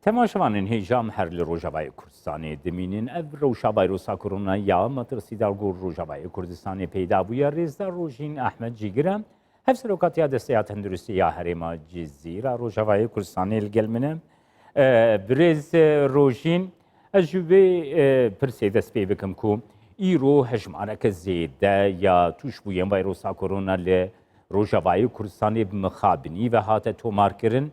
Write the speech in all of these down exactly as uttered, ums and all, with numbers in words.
Temaşevanên hêja, em her li Rojavayê Kurdistanê dimînin. Ev rewşa vayrosa korona ya metirsîdar ku Rojavayê Kurdistanê peyda bûye, Rêzdar Rojîn Ehmed Cîgir e, Hevserokatiya Desteya Tenduristî ya Herêma Cizîr a Rojavayê Kurdistanê li gel min e. E, birêz, e, Rojîn, ez ji vê, e, pirsê dest pê bikim ku îro hejmareke zêde ya tûşbûyên vayrosa korona li Rojavayê Kurdistanê bi mixabinî ve hate tomarkirin.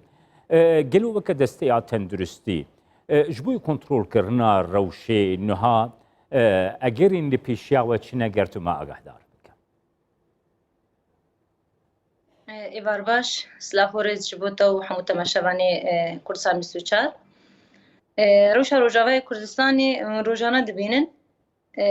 E, gelo weke Desteya Tenduristî, e, ji bo kontrolkirina rewşê niha, e, egerên li pêşiya we çi ne, ger tu me agahdar bike? Êvar baş, silav û rêz ji bo te û hemû temaşevanê, e, Kurdistan bîst û çar. E, rewşa Rojavayê Kurdistanê, e, rojane dibînin. E,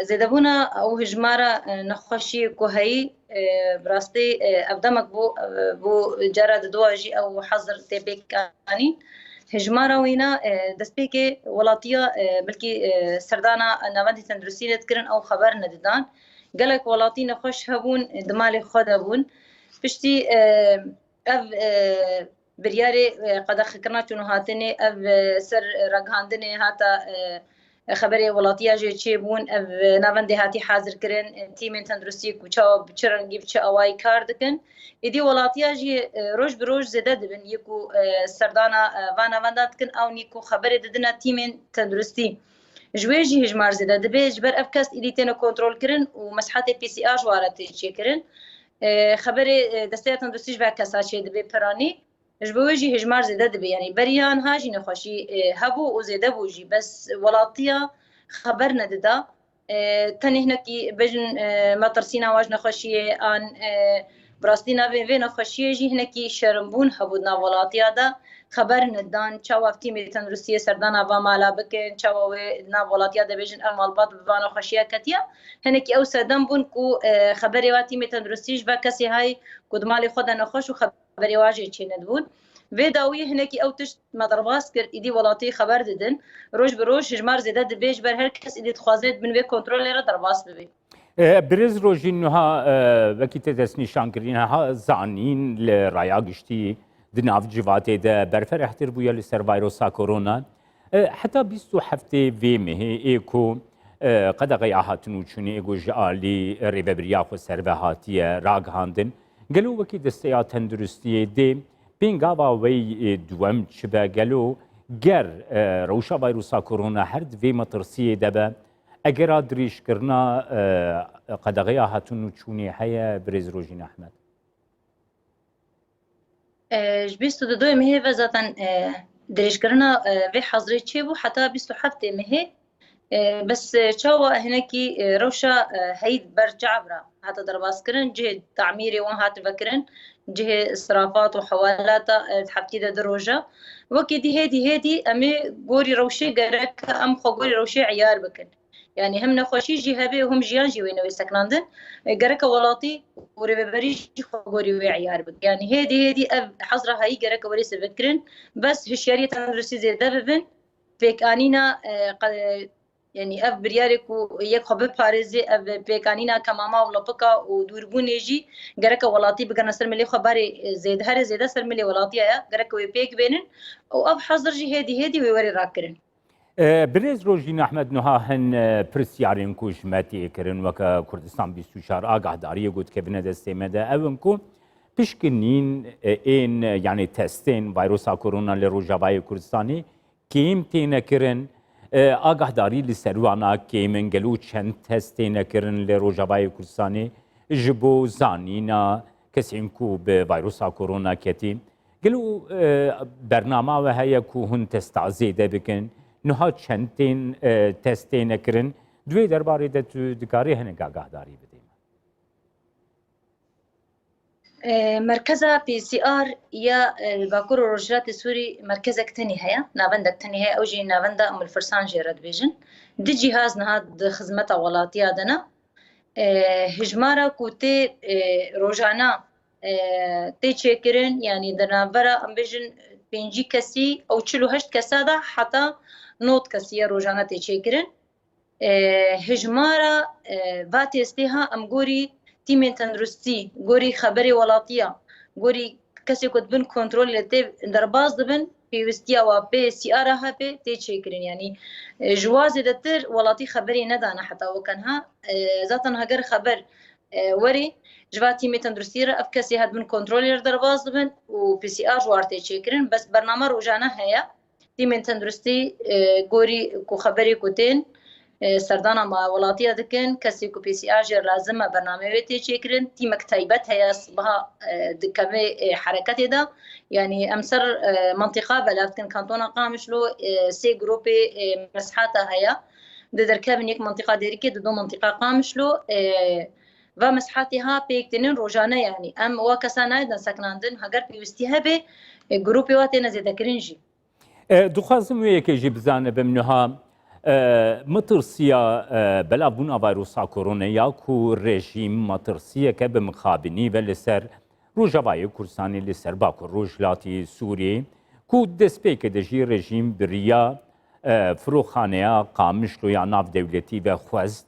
zêdebûna ew hijmara, e, nexweşiyê ku heyî, e, bi rastî, e, ev demek bû, e, bû cara diduwa jî ew hezir tê pêk anîn. Hijmara wîna, e, destpêkê welatiya, e, belkî, e, serdana navendê tenduristî nedikirin, ew xeber nedidan. Gelek welatî nexweş hebûn, di malê xwe de bûn. Piştî, e, ev, e, biryarê, e, qedexekirina çûn û hatinê, ev, e, ser ragihandinê hata, e, xeberê welatiya jê çêbûn, ev, e, navendê hatî hazirkirin, e, tîmên tenduristî ku çawa, bi çi rengî, bi çi awayî kar dikin. Êdî welatiya jî, e, roj bi roj zêde dibin, yê ku, e, serdana, e, van navenda dikin, ew nî ku xeberê didine tîmên tenduristî. Ji wê jî hijmar zêde dibe, ji ber ev kes êdî têne kontrolkirin û meshetê P C R ji wan re tê çêkirin. E, xeberê, e, desteya tenduristî ji vê kesa çêdibe piranî. Ji bo wê jî hijmar zêde dibe. Yanî beriya niha jî nexweşî, e, hebû û zêde bû jî. Bes welatiya xeber nedida. E, tenê hinekî bêjin, e, metirsîna wan ji nexweşiyê an, e, bi rastî navê vê nexweşiyê jî hinekî şermbûn hebû di nav welatiya de. Xeber nedan, çawa tîmê tenduristiyê serdana va mala bikin, çawa wê di nav welatiya de bêjin ev malbat bi va nexweşiya ketiye. Hinekî ew sedem bûn ku, e, xeberê wa tîmê tenduristî ji va kesê hay ku di malê xwe de nexweş û xeberê wa jê çênedibûn. Vê dawiyê hinekî ew tişt me derbas kir, îdî welatî xeber didin. Roj bi roj hijmar zêde dibe, ji ber her kes îdî dixwaze di bin vê kontrolê re derbas bibe. E, Birêz Rojîn, niha, e, wekî te destnîşan kirî, niha zanîn li raya giştî di nav civatê de berferehtir bûye li ser vayrosa korona. E, heta bîst û heftê vê mehê ê ku, e, qedexeya hatin û çûnê ê ku ji alî rêvebiriya xweser ve hatiye ragihandin, gelo wekî desteya tenduristiyê dê pêngava wey, e, duwem çi be? Gelo ger, e, rewşa vayrosa korona her di vê metirsiyê de be, egera dirêjkirina, e, qedexeya hatin û çûnê heye, Birêz Rojîn Ehmed? E, ji bîst û du mehê ve zaten, e, dirêjkirina, e, vê hezrê çêbû heta bîst û heftê mehê. E, bes, e, çawa hinekî, e, rewşa, e, heyî ber çav re hate derbaskirin, cihê tamîrê wan hate vekirin, cihê sirafat û hewalata, e, di heftî de du roja. Wekî dî hêdî hêdî em ê gorî rewşê gerek em xwe gorî rewşê eyar bikin. Yanî hem nexweşî jî hebe û hem jiyan jî wê newê seknandin. E, gereke welatî û rêveberî jî xwe gorî wê eyar bike. Yanî hêdî hêdî ev hezra heyî gereke werê sevekirin. Bes hişyariyê tenduristî zêde bibin. Pêkanîna, e, qe-, yanî ev biryarê ku yek xwe biparêzê, ev pêkanîna kemama û lipika û dûrbûnê jî gereke welatî bigirne ser milê xwe, barê, e, zêde, herê zêde ser milê welatiya ye, gereke wê pêk bênin û ev hezir jî hêdî hêdî wê werê rakirin. E, Birêz Rojîn Ehmed, niha hin, e, pirsyarên ku ji me tê kirin weke Kurdistan bîst û çar agahdariyê ku dikevine destê me de, ew in ku pişkinîn, e, ên, e, yanî testên vayrosa korona li Rojavayê Kurdistanê kêm têne kirin. E, agahdarî li ser wana kêm in. Gelo çend test têne kirin li Rojavayê Kurdistanê ji bo zanîna kesên ku bi vayrosa korona ketî? Gelo, e, bernama we heye ku hûn testa zêde bikin? Niha çend tên, e, test têne kirin? Di wê derbarê de tu dikarî hinek agahdarî bidê me? E, merkeza P C R ya, e, Bakur û Rojhilatê Sûrî merkezek tenê heye, navendek tenê heye, ew jî navenda Umulfirsan jê re dibêjin. Du cîhaz niha di xizmeta welatiya de ne. E, hijmara ku tê, e, rojana, e, tê çêkirin, yanî di navbera, em bêjin, pêncî kesî ew çil û heşt kesa de heta nod kesî ye rojana tê çêkirin. E, hijmara, e, va testê ha em gorî tîmên tenduristî, gorî xeberê welatiya, gorî kesê ku di bin kontrolê tê derbas dibin, pêwistiya wa P C R a hebe tê çêkirin. Yanî, e, ji wa zêdetir welatî xeberê nedane heta wekeniha. E, zaten heger xeber, e, werê, ji va tîmê tenduristî re ev kesê hedibin kontrolê re derbas dibin û P C R ji war tê çêkirin. Bes bername rojane heye. Tîmên tenduristî, e, gorî ku xeberê ku tên, e, serdana ma welatiya dikin. Kesê ku P C R jê lazim e, bernameyê wê tê çêkirin. Tîmek taybet heye, sibaha, e, dikeve, e, hereketê de. Yanî em ser, e, mentiqa belav dikin, kantona Qamişlo, e, sê grûpê, e, mesihata heye. Di derkevin yek mentiqa Dêrikê, di do mentiqa Qamişlo, e, va mesihatê ha pêk tênin rojane, yanî em wa kesa nayedin sekinandin, heger pêwistî hebe, e, grûpê wa têne zêdekirin jî. E, dixwazim wê yekê jî bizanibim niha, e, metirsiya, e, belavbûna vayrusa koronaya ku rejîm metirsiyeke bi mixabinî ve li ser Rojavayê Kurdistanê, li ser Bakur Rojhilatî Sûriyê, ku destpêkê de jî rejîm bi riya, e, firoxaneya Qamişlo ya navdewletî ve xwest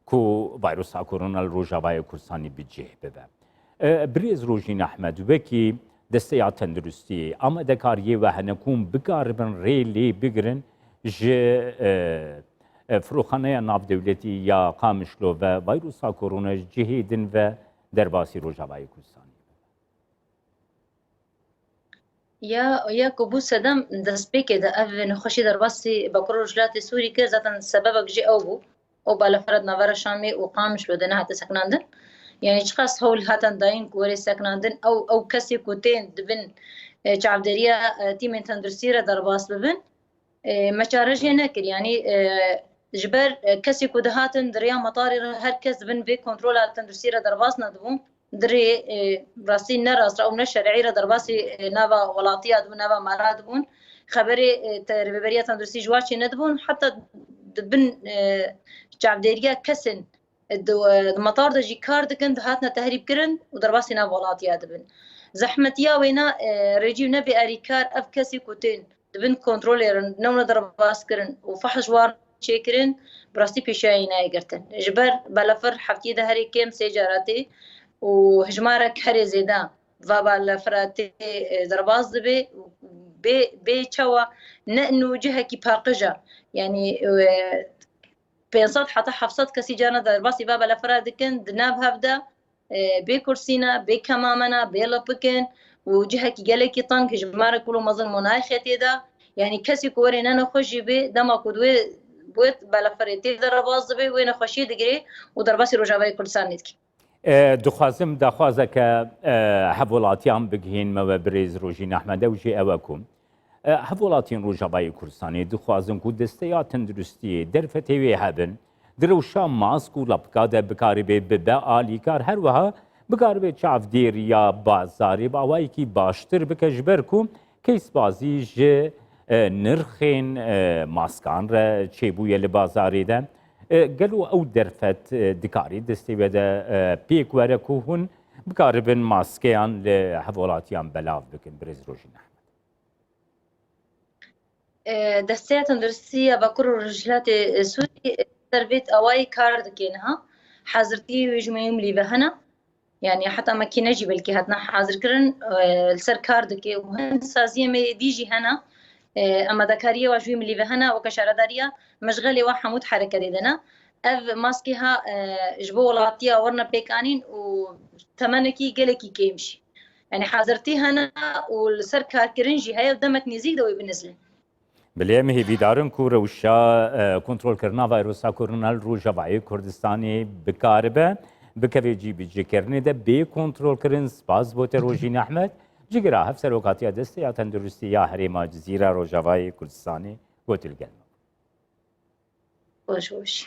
ku vayrusa korona li Rojavayê Kurdistanê bi cih bibe. E, Birêz Rojîn Ehmed, wekî Desteya Tenduristiyê, amadekariyê we hene ku hûn bikaribin rê lê bigirin ji, e, e, firoxaneya navdewletî ya Qamişlo ve vayrusa korona ji cihê din ve derbasî Rojavayê Kurdistanê? Ya, ya ku bû sedem destpêkê de ev nexweşî derbasî Bakur Rojhilatê Sûrî kir, zaten sebebek jî ew bû. Ew balafira di navbera Şamê û Qamişlo de nehate sekinandin. Yanî çiqas hewl hatan dayîn ku were sekinandin, ew, ew kesê ku tên di bin, e, çavdêriya, e, tîmên tenduristî re derbas bibin, e, me çare jê nekir. Yanî, e, ji ber, e, kesê ku dihatin di rêya metarê re her kes di bin vê kontrola tenduristî re derbas nedibû. Di rê, e, rastî ne rast re û ne şerî re derbasî, e, nava welatiya dibûn, nava mala dibûn. Xeberê, e, te, rêveberiya tenduristî ji wa çê nedibûn. Heta di bin, e, çavdêriya kesên, e, di, e, di metar de jî kar dikin, dihatine tehrîb kirin û derbasî nav welatiya dibin. Zehmetiya wêna, e, rejîm ne bê erîkar, ev kesê ku tên di bin kontrolê re newne derbas kirin û fehş war çêkirin, bi rastî pêşiyayî nayê girtin. Ji ber balafir heftiyê de herê kêm sê cara tê û hijmarek herê zêde va balafira tê, e, derbas dibe, bê, bê çawa ne nû cihekî paqij e. Yanî, e, pênc sed heta heft sed kesî carna derbasî va balafira dikin, di nav hev de, e, bê kursî ne, bê kemame ne, bê lipik in û cihekî gelekî teng, hijmarek wilo mezin monayê xetê de. Yanî kesî ku were ne nexweş jî bê, dema ku di wê, bi wê balafirê tê derbas dibe, wê nexweşiyê digirê û derbasî Rojavayê Kurdistanê dike. E, dixwazim daxwazeke, e, hevwelatiyan bigihînme we birêz Rojîn Ehmed, ew jî ew e ku, e, hevwelatiyên Rojavayê Kurdistanê dixwazin ku desteya tenduristiyê derfetê wê hebin, di rewşa mask û lapika de bikaribe bibe alîkar, her wiha bikaribe çavdêriya bazarê bi awayekî baştir bike, ji ber ku keysbazî ji, e, nirxên, e, maskan re çêbûye li bazarê de. E, gelo ew derfet, e, dikarî destê we de, e, pêk were ku hûn bikaribin maskeyan li hevwelatiyan belav bikin, birêz Rojîn Ehmed? E, Desteya Tenduristî ya Bakur û Rojhilatê, e, Sûrî, e, ser vê awayî kar dike niha. Hazirtî wê ji me yê milî ve hene. Yanî heta makîne jî belkî hatine hazirkirin, e, li ser kar dike û hin saziyê me yê dî jî hene. E, amadekariyê wa ji wî milî ve hene, weke şaredariya meşxelê wa hemû di hereketê de ne. Ev maskê ha, e, ji bo welatiya werine pêkanîn û temenekî gelekî kêm jî. Yanî hazirtî hene û li ser karkirin jî heye, demek nêzîk de wê binizlin. Belê, em hêvîdar in ku rewşa, e, kontrolkirina vayrusa korona li Rojavayê Kurdistanê bikaribe, bikeve cîbicîkirinê de bê kontrolkirin. Spas bo te Rojîn Ehmed, cîgira Hevserokatiya Desteya Tenduristî ya Herêma Cizîra Rojavayê Kurdistanê, got tu li gel me. Baş baş.